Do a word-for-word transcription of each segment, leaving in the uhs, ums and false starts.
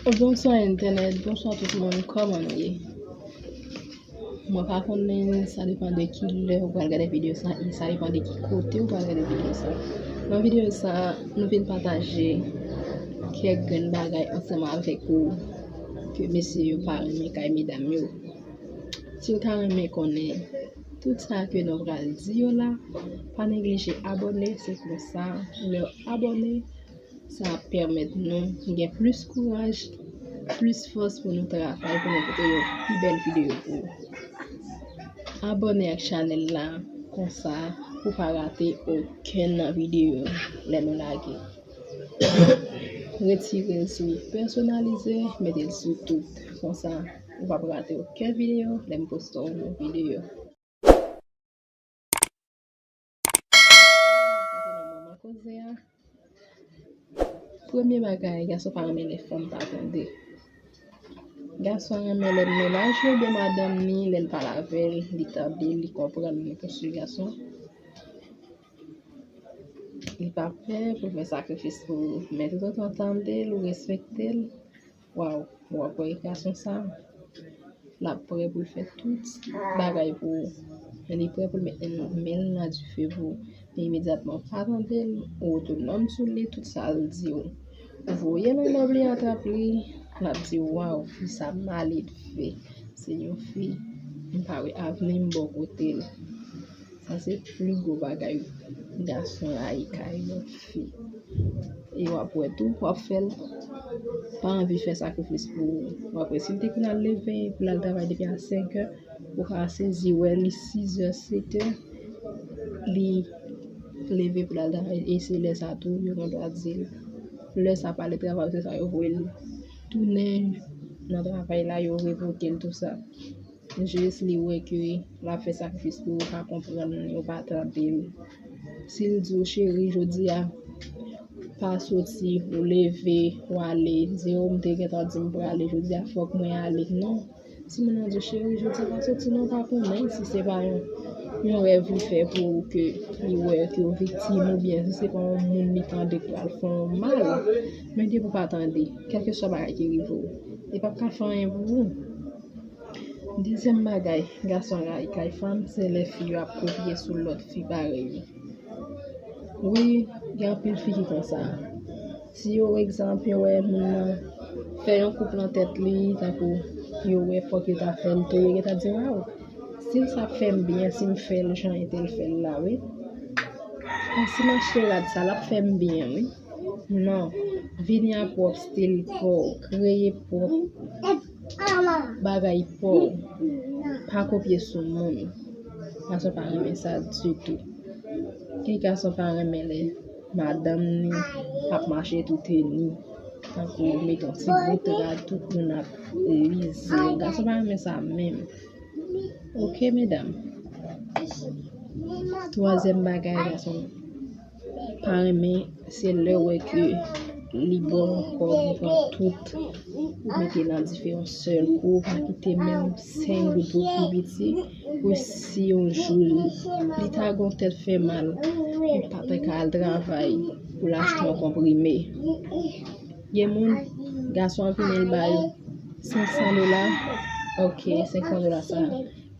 Bonswa entènèt, bonswa tout moun, kòman nou ye? Mwen pa konnen, sa depann de ki lè ou pral gade videyo sa, e sa depann de ki kote ou pral gade videyo sa. Nan videyo sa, nou vin pataje kèk grenn bagay ansanm avèk ou ke mesye yo pa renmen kay medam yo. Si w ta renmen konnen tout sa ke nou pral di yo la, pa neglije abòne, se konsa lè w abòne, sa ap pèmèt nou gen plis kouraj, plis fòs pou nou travay, pou nou pote yon pi bèl videyo pou ou. Abòne ak chanèl la, konsa pou pa rate okenn nan videyo lè nou lage. Retire l sou pèsonalize, mete l sou tout. Konsa, ou p ap rate okenn videyo lè m poste yon videyo. Kote nan moman koze a. Premye bagay, gason pa renmen lè fanm pa tande. Gason renmen lè mennaj li oubyen madanm li, lè l pale avè l, li tande l, li konprann li. Paske gason, li pa pè pou l fè sakrifis pou ou. Men toutotan w tande l, ou respekte l, waw, w ap wè gason sa, l ap prè pou l fè tout bagay pou ou. Li prè pou l met men l nan dife pou ou. Men imedyatman w pa tande l, ou otonòm sou li, tout sa l di w, ou voye l anndan bli atrap li, l ap di w, waw, fi sa maledve. Se yon fi m pa wè avni m bò kote l. Sa se pli gwo bagay gason rayi kay yon fi. E w ap wè tou, w ap fè l pa anvi fè sakrifis pou ou. W ap wè si l te konn al leve pou l al travay depi a senk è, ou ka sezi wè li sis è, sèt è, li leve pou l al travay. E se lè sa tou, yo gen dwa di l. Lè sa pa ale travay, se sa yo voye l tounen nan travay la, yo revoke l, tou sa. Jis li wè ke l ap fè sakrifis pou ou, pa konprann li, ou pa tande l. Si l di w, cheri, jodi a, pa soti, ou leve, ou ale, di, o, m te gentan di m prale, jodi a, fòk mwen ale. Non. Si moun nan di w, cheri, jodi a, pa soti, non, pa konnen si se pa yon, yon rèv li fè pou ou ke li wè ke w viktim, oubyen si se pa yon moun li tande k pral fè w mal. Men depi w pa tande, kèlkeswa bagay ki rive w, li p ap ka fè anyen pou ou. Dezyèm bagay, gason rayi kay fanm, se lè fi yo ap kopye sou lòt fi parèy yo. Wi, gen anpil fi ki konsa. Si yo, egzanp, yo wè moun nan fè yon koup nan tèt li, tankou yo wè fòk yo ta fè l tou, yo gentan di, waw, si l sa ap fè m byen, si m fè l jan entèl fè l la, wi. An, si m achte rad sa, l ap fè m byen, wi. Non, vini a pwòp stil pa w, kreye pwòp bagay pa w. Pa kopye sou moun. Gason pa renmen sa ditou. E gason pa renmen lè madanm ni ap mache tout ni. Tankou mete yon ti bout rad, tout moun ap lize. Gason pa renmen sa menm. Oke, medam. Twazyèm bagay gason pa renmen, se lè w wè ke li ba w kòb, ou pran tout, ou mete nan dife yon sèl kou, ou pa kite menm senk goud pou pi piti, pou si yon jou li, li ta gen yon tèt fè mal, ou pa t ka al travay pou l achte yon konprime. Gen moun, gason an vini, l ba l senk san dola, oke, senk san dola sa,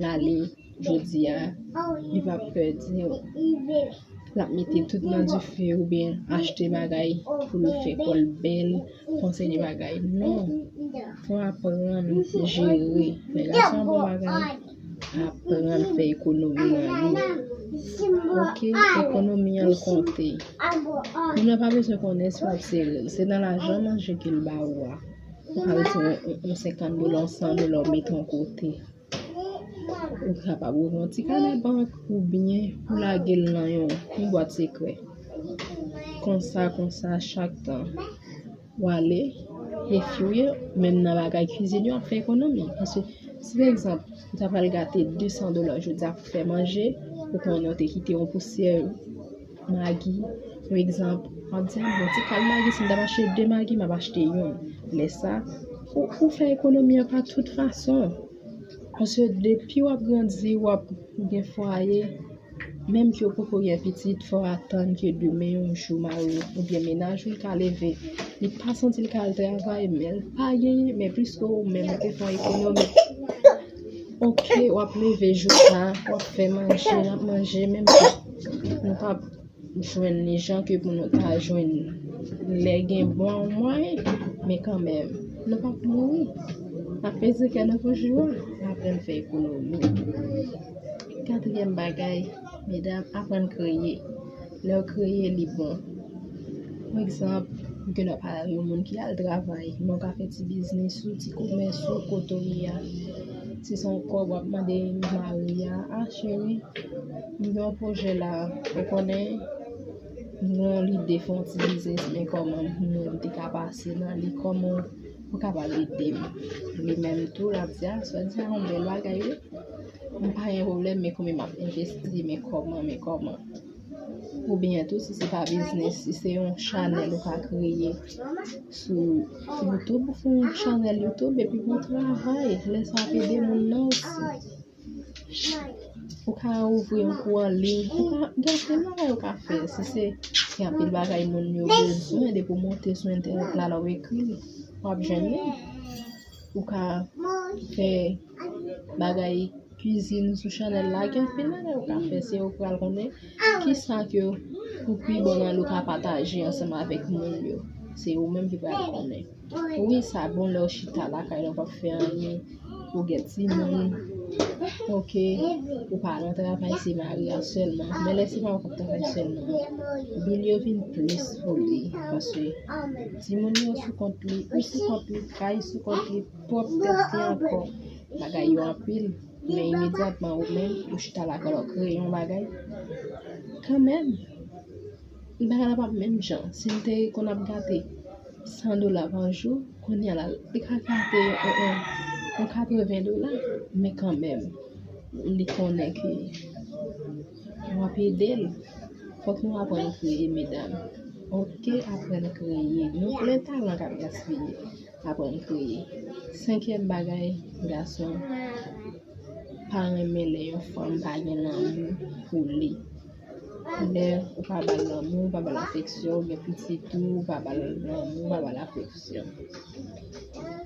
l ale, jodi a, li p ap pèdi. L ap mete tout nan dife oubyen achte bagay pou l fè kò l bèl, konsène bagay. Non. Fò aprann jere. Men gason an bon bagay. Aprann fè ekonomi nan li. Oke, ekonomi an l konte. Moun nan pa bezwen konnen si w ap sere l. Se nan lajan manje ke l ba ou a. Ou ka retire yon, yon senkant dola, yon san dola, ou mete yon kote. Ou kapab ouvri yon ti kanè bank oubyen ou lage l nan yon, yon bwat sekrè. Konsa, konsa, chak tan w ale, e fi w ye, menm nan bagay kwizin yo ap fè ekonomi. Paske, si pa egzanp, ou ta pral gate de san dola jodi a pou fè manje, ou konnen ou te kite yon pousyè Magi, yon egzanp, w ap di, a, bon, ti kal Magi, si m t ap achte de Magi, m ap achte youn. Lè sa, ou, ou fè ekonomi an pa tout fason. Paske depi w ap grandi, w ap gen fwaye, Menm ke w poko gen pitit, fò w atann ke demen yon jou mari w oubyen mennaj ou ka leve. Li pa santi l ka al travay, men l pa genyen, men pliske ou menm ou te fè yon ekonomi. Oke, w ap leve jou sa, w ap fè manje, n ap manje, menm ke nou p ap jwenn li jan ke pou nou ta jwenn lè gen bon mwayen, men kanmenm, nou p ap mouri. N ap peze kè nou pou jou a, n aprann fè ekonomi. Katriyèm bagay, medam, aprann kreye. Lè w kreye, li bon. Pa egzanp, gen lè w pa yon moun ki al travay, men w ka fè ti biznis ou, ti komès ou, kote w ye a. Si se yon kòb w ap mande mari a, a cheri, m gen yon pwojè la, ou konnen, m gen yon lide fè yon ti biznis, men kòman m te ka pase nan li, kòman ou kapab ede m. Li menm tou, l ap di, a, sa w di a, yon bèl bagay, wi. M pa gen pwoblèm, men konbyen m ap envesti, men kòman, men kòman. Oubyen tou, si se pa biznis, si se yon chanèl ou ka kreye sou YouTube, ou fè yon chanèl YouTube, epi pou travay, lè sa ap ede moun nan osi. Ou ka ouvri yon kou an liy, ou ka gen anpil bagay ou ka fè. Si se, gen anpil bagay moun yo bezwen, depi w monte sou entènèt la, lè w ekri l, w ap jwenn li. Ou ka fè bagay kwizin sou chanèl la, gen anpil bagay ou ka fè. Se ou pral konnen kisa ke ou pi bon nan li, ou ka pataje ansanm avèk moun yo. Se ou menm ki pral konnen. Wi, sa bon lè w chita lakay la, ou p ap fè anyen, ou gen timoun, oke, ou pa nan travay, se mari a sèlman. Men lè se mari w k ap travay sèlman, bil yo vin plis pou li, paske timoun yo sou kont li, ou sou kont li, kay sou kont li, pwòp tèt li ankò. Bagay yo anpil, men imedyatman ou menm, ou chita lakay la, ou kreye yon bagay, kanmenm, bagay la p ap menm jan. Si l te konn ap gate san dola pa jou, kounye a la, li ka gate yon, yon, yon katreven dola, men kanmenm, li konnen ke w ap ede l. Fòk nou aprann kreye, medam. Oke, aprann kreye. Nou plen talan k ap gaspiye. Aprann kreye. Senkyèm bagay, gason, pa renmen lè yon fanm pa gen lanmou pou li. Lè ou pa ba l lanmou, ou pa ba l afeksyon, ou gen pitit ou, ou pa ba l lanmou, ou pa ba l afeksyon.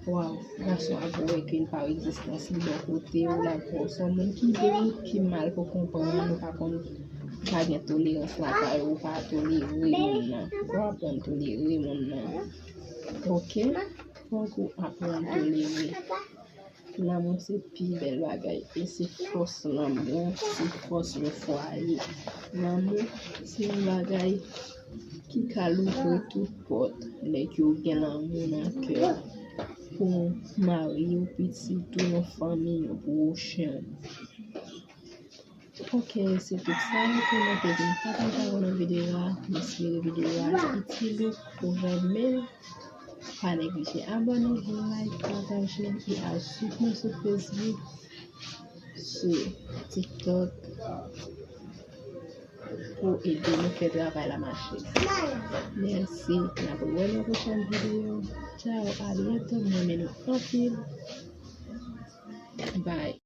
Waw, gason ap wè ke l pa wè egzistans li bò kote w, l ap wè w se yon moun ki dout, ki mal pou konprann, ou pa konn, ou pa gen tolerans lakay ou, ou pa tolere moun nan. Fò w aprann tolere moun nan. Oke? Fòk ou aprann tolere. Lanmou se pi bèl bagay. E se fòs lanmou, se fòs yon fwaye. Lanmou se yon bagay ki ka louvri tout pòt. Lè ke w gen lanmou nan kè w pou mari w, pitit ou, yon fanmi, yon pwochen w. Oke, se tout sa ke mwen te vin pataje avè w nan videyo a. M espere videyo a itil ou, ou renmen l. Pa neglije abòne, like, pataje e al swiv mwen sou Facebook, sou TikTok pou ede nou fè travay la mache. Mèsi. N ap wè nan pwochèn videyo. Tchao, abyento. Mwen renmen nou anpil. Bye.